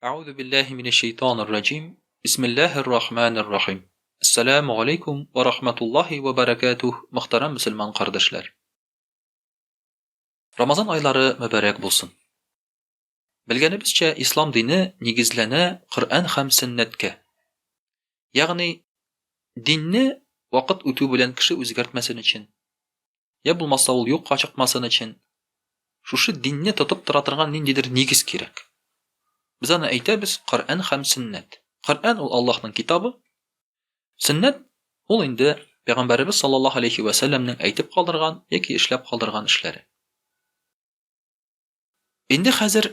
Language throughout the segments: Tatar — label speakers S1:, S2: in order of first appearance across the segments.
S1: Әгъузу биллаһи минәш шәйтанир раҗим. Бисмиллаһир рахманир рахим. Әссәламү галәйкүм вә рахматуллаһи вә бәрәкәтүһ, мөхтәрәм мөселман кардәшләр. Рамазан айлары мөбарәк булсын. Белгәнебезчә, ислам дине нигезләнә Коръән һәм сөннәткә. Ягъни динне вакыт үтү белән кеше үзгәртмәсен өчен, я булмаса ул юкка чыкмасын өчен шушы динне тотып тора торган ниндидер нигез кирәк. Без аны әйтәбез Коръән һәм сөннәт. Коръән ул Аллаһның китабы. Сөннәт ул инде Пәйгамбәребез саллаллаһу алейхи вә сәлләмнең әйтеп калдырган яки эшләп калдырган эшләре. Инде хәзер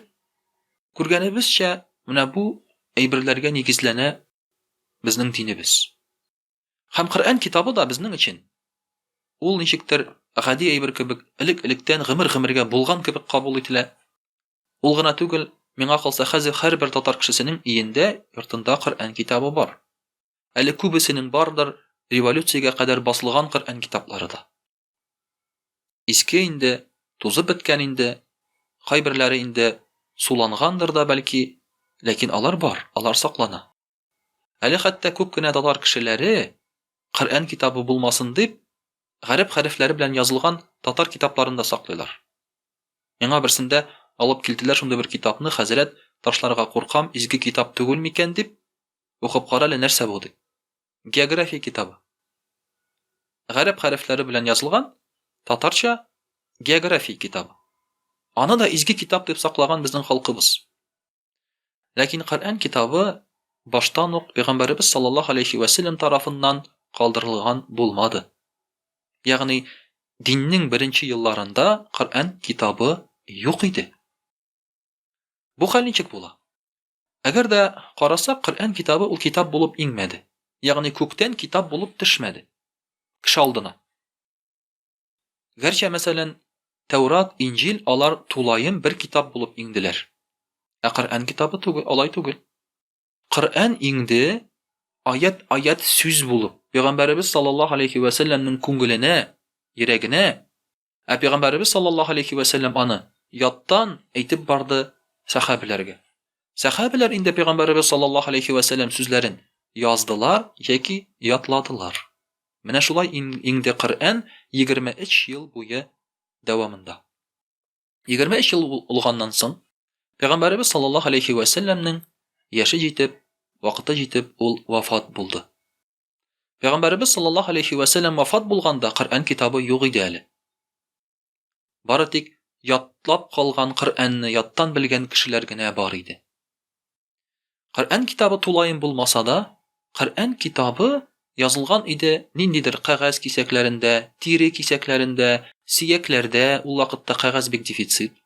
S1: күргәнебезчә, менә бу әйберләргә нигезләнә безнең динебез. Һәм Коръән китабы да безнең өчен ул ничектер гади әйбер кебек, элек-электән гомер-гомергә булган кебек кабул ителә. Ул гына түгел, миңа калса, хәзер һәрбер татар кешесенең өендә, йортында Коръән китабы бар. Әле күбесенең бардыр революциягә кадәр басылган Коръән китаплары да. Иске инде, тузып беткән инде, кайберләре инде сулангандыр да бәлки, ләкин алар бар, алар саклана. Әле хәтта күп кенә татар кешеләре, Коръән китабы булмасын дип, гарәп хәрефләре белән язылган татар китапларын да саклыйлар. Миңа берсендә алып килделәр шундый бер китапны, хәзрәт, ташларга куркам, изге китап түгел микән дип, укып кара әле, нәрсә бу дип. География китабы. Гарәп хәрефләре белән язылган татарча география китабы. Аны да изге китап дип саклаган безнең халкыбыз. Ләкин Коръән китабы баштан ук Пәйгамбәребез саллаллаһу алейхи вә сәлләм тарафыннан калдырылган булмады. Ягъни диннең беренче елларында Коръән китабы юк иде. Бу хәл ничек була? Әгәр дә карасак, Коръән китабы ул китап булып иңмәде. Ягъни күктән китап булып төшмәде кеше алдына. Гәрчә, мәсәлән, Тәүрат, Инҗил алар тулаем бер китап булып иңделәр. Ә Коръән китабы түгел, алай түгел. Коръән иңде аять-аять сүз булып, Пәйгамбәребез саллаллаһу алейхи вә сәлләмнең күңеленә, йөрәгенә, ә Пәйгамбәребез саллаллаһу алейхи вә сәлләм аны яттан әйтеп барды сәхабәләргә. Сәхабәләр инде Пәйгамбәребез саллаллаһу алейхи вә сәлләм сүзләрен яздылар яки ятладылар. Менә шулай иңде Коръән 23 ел буе дәвамында. 23 ел булганнан соң, Пәйгамбәребез саллаллаһу алейхи вә сәлләмнең яше җитеп, вакыты җитеп, ул вафат булды. Пәйгамбәребез саллаллаһу алейхи вә сәлләм вафат булганда Коръән китабы юк иде әле. Бары тик ятлап калган Коръәнне яттан белгән кешеләр генә бар иде. Коръән китабы тулаем булмаса да, Коръән китабы язылган иде ниндидер кәгазь кисәкләрендә, тире кисәкләрендә, сөякләрдә, ул вакытта кәгазь бик дефицит,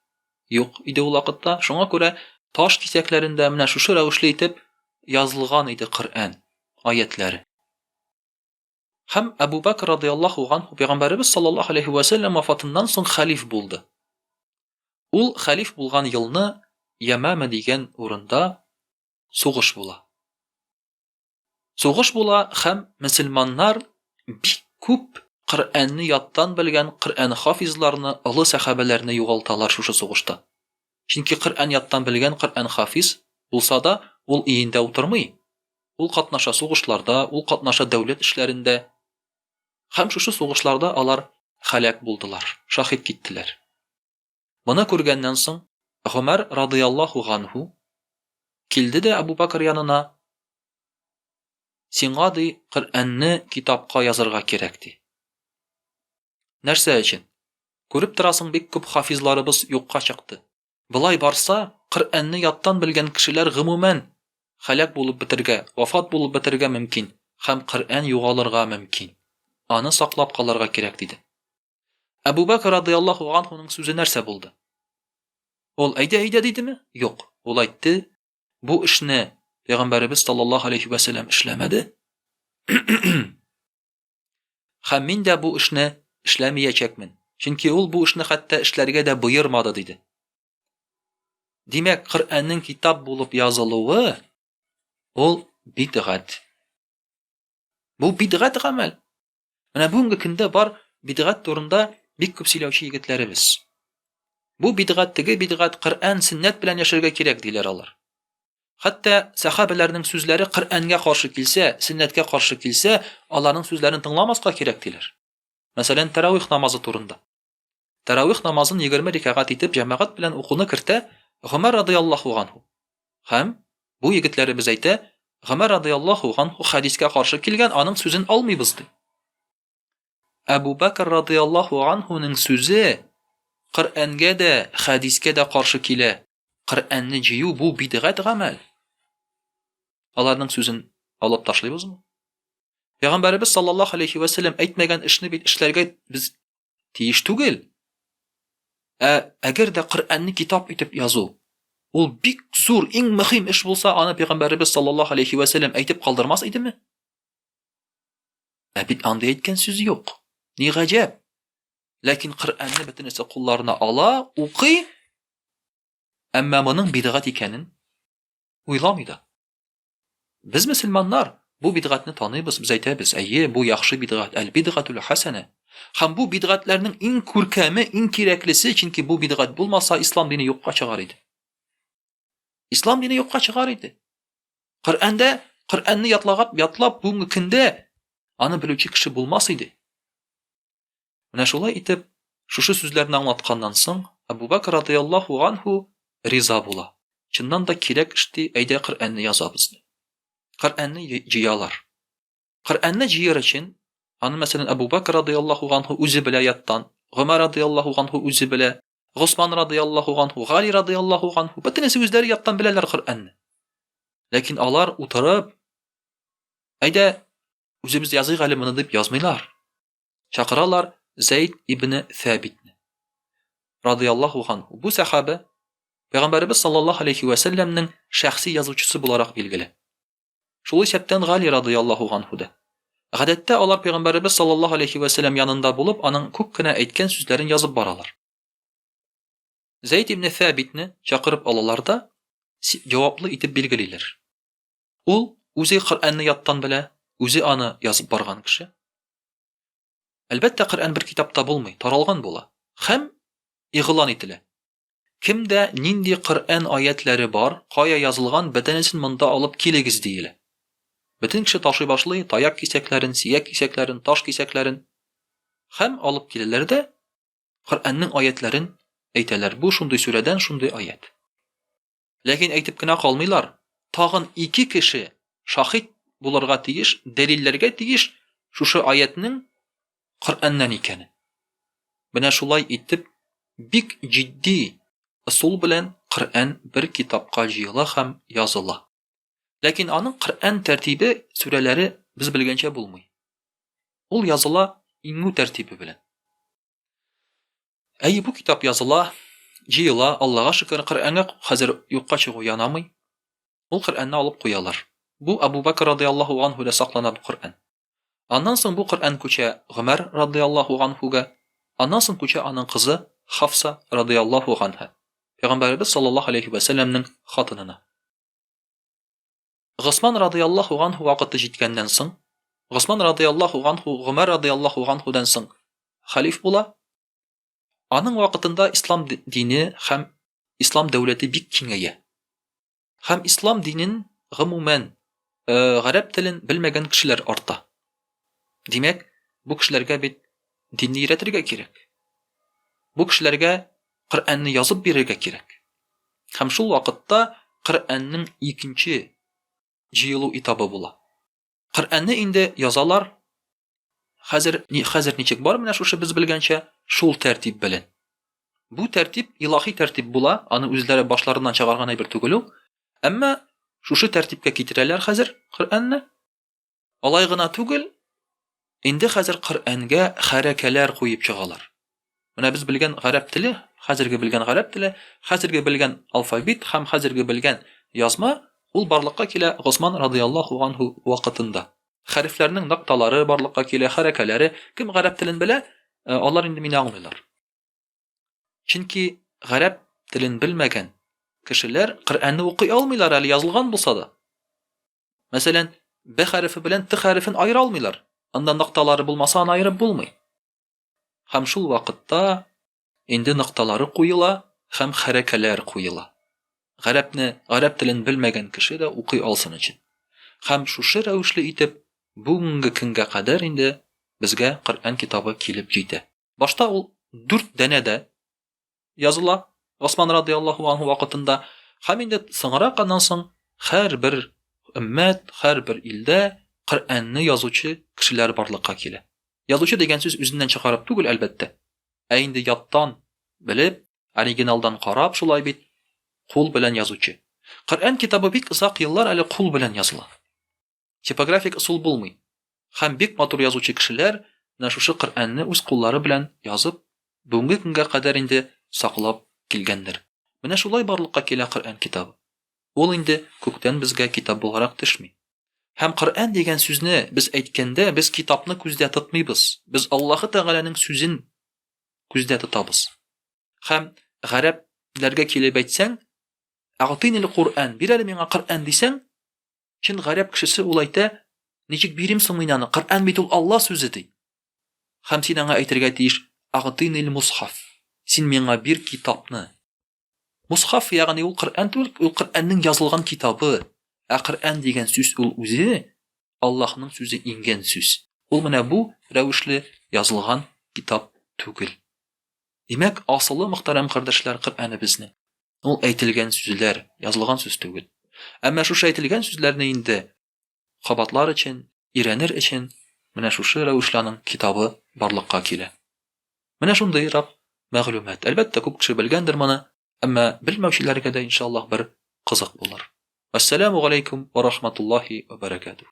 S1: юк иде ул вакытта, шуңа күрә таш кисәкләрендә менә шушы рәвешле итеп язылган иде Коръән аятьләре. Һәм Әбу Бәкр радыяллаһу ганһу пәйгамбәребез саллаллаһу алейһи вә сәлләм вафатыннан соң хәлиф булды. Ул хәлиф булган елны Ямама дигән урында сугыш була. Сугыш була һәм мөселманнар бик күп Коръәнне яттан белгән Коръән хафизларны, олы сәхабәләрне югалталар шушы сугышта. Чөнки Коръән яттан белгән Коръән хафиз булса да, ул өендә утырмый. Ул катнаша сугышларда, ул катнаша дәүләт эшләрендә. Һәм шушы сугышларда алар һәлак булдылар, шаһит киттеләр. Моны күргәннән соң, Гомәр радыяллаһу ганһу килде дә Әбу Бәкр янына, Сиңа, ди, Коръәнне китапка язырга кирәк, ди. Нәрсә өчен? Күреп торасың, бик күп хафизларыбыз юкка чыкты. Болай барса, Коръәнне яттан белгән кешеләр гомумән һәлак булып бетергә, вафат булып бетергә мөмкин һәм Коръән югалырга мөмкин. Аны саклап калырга кирәк, диде. Әбу Бәкр радыяллаһу анһуның сүзе нәрсә булды? Ул әйдә, әйдә дидеме? Юк. Ул әйтте, бу эшне Пәйгамбәребез саллаллаһу алейхи вә сәлләм эшләмәде. Һәм мин дә бу эшне эшләмиячәкмен, чөнки ул бу эшне хәтта эшләргә дә боермады, диде. Димәк, Коръәннең китап булып язылуы ул бидгать. Бу бидгать гамәл. Менә бүгенге көндә бар бидгать турында бик күп сөйләүче егетләребез. Бу бидгать, теге бидгать, Коръән, сөннәт белән яшәргә кирәк, диләр алар. Хәтта сәхабәләрнең сүзләре Коръәнгә каршы килсә, сөннәткә каршы килсә, аларның сүзләрен тыңламаска кирәк диләр. Мәсәлән, тәравих намазы турында. Тәравих намазын 20 рикәгать итеп җәмәгать белән укуны кертә Гомәр радыяллаһу ганһу. Һәм бу егетләребез әйтә, Гомәр радыяллаһу ганһу хәдискә каршы килгән, аның сүзен алмыйбыз ди. Әбу Бәкр радыяллаһу анһуның сүзе Коръәнгә дә, хәдискә дә каршы килә. Коръәнне җыю бу бидгать гамәл. Аларның сүзен алып ташлыйбызмы? Пәйгамбәребез саллаллаһу алейхи ва сәлләм әйтмәгән эшне бит эшләргә без тиеш түгел. Ә әгәр дә Коръәнне китап итеп язу ул бик зур, иң мөһим эш булса, аны пәйгамбәребез саллаллаһу алейхи ва сәлләм әйтеп калдырмас идеме? Ә бит андый әйткән сүз юк. Ни гаҗәп. Ләкин Коръәнне бөтенесе кулларына ала, укый, әмма моның бидгать икәнен уйламый да. Без мөселманнар бу бидгатьне таныйбыз, без әйтәбез, әйе, бу яхшы бидгать, әл-бидгатул хасана. Һәм бу бидгатьләрнең иң күркәме, иң кирәклесе, чөнки бу бидгать булмаса, ислам дине юкка чыгар иде. Ислам дине юкка чыгар иде. Коръәндә Коръәнне ятлагап, ятлап бүгенге көндә аны белүче кеше булмас иде. Менә шулай итеп, шушы сүзләрне аңлатканнан соң, Әбу Бәкр радыяллаһу анһу риза була. Чыннан да кирәк эш ди, әйдә Коръәнне язабыз ди. Коръәнне җыялар. Коръәнне җыер өчен, аны мәсәлән Әбу Бәкр радыяллаһу анһу үзе белә яттан, Гомәр радыяллаһу анһу үзе белә, Госман радыяллаһу анһу, Гали радыяллаһу анһу, бөтенесе үзләре яттан беләләр Коръәнне. Ләкин алар утырып, әйдә, үзебез языйк әле моны дип язмыйлар. Чакыралар Зәйд ибне Сәбитне. Радыяллаһу анһу. Бу сәхабә Пәйгамбәребез саллаллаһу алейхи вә сәлләмнең шәхси язучысы буларак билгеле. Шул исәптән Гали радыяллаһу анһу да. Гадәттә алар пәйгамбәребез саллаллаһу алейхи вә сәлләм янында булып, аның күп кенә әйткән сүзләрен язып баралар. Зәйд ибн Сәбитне чакырып алалар да, җаваплы итеп билгелиләр. Ул үзе Коръәнне яттан белә, үзе аны язып барган кеше. Әлбәттә, Коръән бер китапта булмый, таралган була һәм игълан ителә. Кемдә нинди Коръән аятьләре бар, кая язылган, бөтенесен монда алып килегез, диелә. Бөтен кеше ташый башлый, таяк кисәкләрен, сөяк кисәкләрен, таш кисәкләрен. Һәм алып киләләр дә, Коръәннең аятьләрен әйтәләр. Бу шундый сүрәдән шундый аять. Ләкин әйтеп кенә калмыйлар, тагын ике кеше шаһит булырга тиеш, дәлилләргә тиеш шушы аятьнең Коръәннән икәне. Менә шулай итеп, бик җитди ысул белән Коръән бер китапка җыела һәм языла. Ләкин аның Коръән тәртибе, сүрәләре без белгәнчә булмый. Ул языла иңү тәртибе белән. Әйе, бу китап языла, җыела, Аллага шөкер, Коръәнгә хәзер юкка чыгу янамый. Ул Коръәнне алып куялар. Бу Абу Бәкр радыяллаһу анһуда саклана бу Коръән. Аннан соң бу Коръән күчә Гомәр радыяллаһу ганһуга, аннан соң күчә аның кызы Хафса радыяллаһу ганһа, Пәйгамбәребез саллаллаһу алейһи вә сәлләмнең хатынына. Госман радыяллаһу ганһу вакыты җиткәннән соң, Госман радыяллаһу ганһу Гомәр радыяллаһу ганһудан соң хәлиф була. Аның вакытында ислам дине һәм ислам дәүләте бик киңәя. Һәм ислам динен, гомумән, гарәп телен белмәгән кешеләр арта. Димәк, бу кешеләргә бит динне өйрәтергә кирәк. Бу кешеләргә Коръәнне язып бирергә кирәк. Һәм шул вакытта Коръәннең икенче җыелу этабы була. Коръәнне инде язалар. Хәзер, хәзер ничек бар менә шушы без белгәнчә, шул тәртип белән. Бу тәртип илаһи тәртип була, аны үзләре башларыннан чыгарган әйбер түгел ул. Әмма шушы тәртипкә китерәләр хәзер Коръәнне. Алай гына түгел, инде хәзер Коръәнгә хәрәкәләр куеп чыгалар. Менә без белгән гарәп теле, хәзерге белгән гарәп теле, хәзерге белгән алфавит һәм хәзерге белгән язма ул барлыкка килә Госман радыяллаһу анһу вакытында. Хәрефләрнең нокталары барлыкка килә, хәрәкәләре. Кем гарәп телен белә, э, алар инде мине аңлыйлар. Чөнки гарәп телен белмәгән кешеләр Коръәнне укый алмыйлар әле язылган булса да. Мәсәлән, Б хәрефе белән Т хәрефен аера алмыйлар. Анда нокталары булмаса, аны аерып булмый. Һәм шул вакытта инде нокталары куела һәм хәрәкәләр куела. Гарәпне, гарәп телен белмәгән кеше дә укый алсын өчен. Һәм шушы рәвешле итеп бүгенге көнгә кадәр инде безгә Коръән китабы килеп җитә. Башта ул дүрт данәдә языла Госман радиаллаһу анһу вакытында һәм инде соңрак аннан соң һәрбер өммәт, һәрбер илдә Коръәнне язучы кешеләр барлыкка килә. Язучы дигән сүз үзеннән чыгарып түгел, әлбәттә, ә инде яттан белеп, оригиналдан карап, шулай бит, кул белән язучы. Коръән китабы бик озак еллар әле кул белән языла. Типографик ысул булмый. Һәм бик матур язучы кешеләр менә шушы Коръәнне үз куллары белән язып, бүгенге көнгә кадәр инде саклап килгәннәр. Менә шулай барлыкка килә Коръән китабы. Ул инде күктән безгә китап буларак төшми. Һәм Коръән дигән сүзне без әйткәндә, без китапны күздә тотмыйбыз. Без Аллаһы Тәгаләнең сүзен күздә тотабыз. Һәм гарәпләргә килеп әйтсәң, Әгътинил Коръән, бир әле миңа Коръән дисәң, Чын гарәп кешесе ул әйтә, Ничек бирим соң мин аны? Коръән бит ул Алла сүзе, ди. Һәм син аңа әйтергә тиеш, Агътинил мусхаф. Син миңа бир китапны. Мусхаф, ягъни ул Коръән түгел, ул Коръәннең язылган китабы. Ә Коръән дигән сүз ул үзе Аллаһның сүзе иңгән сүз. Ул менә бу рәвешле язылган китап түгел. Димәк, асылы, мөхтәрәм кардәшләр, Коръәнебезнең. Ул әйтелгән сүзләр, язылган сүз түгел. Әмма шушы әйтелгән сүзләрне инде кабатлар өчен, өйрәнер өчен менә шушы рәвешле аның китабы барлыкка килә. Менә шундыйрак мәгълүмат. Әлбәттә, күп кеше белгәндер моны, әмма белмәүчеләргә дә иншаллаһ бер кызык булыр. Ассаламу галәйкүм ва рахматуллаһи ва баракатуһ.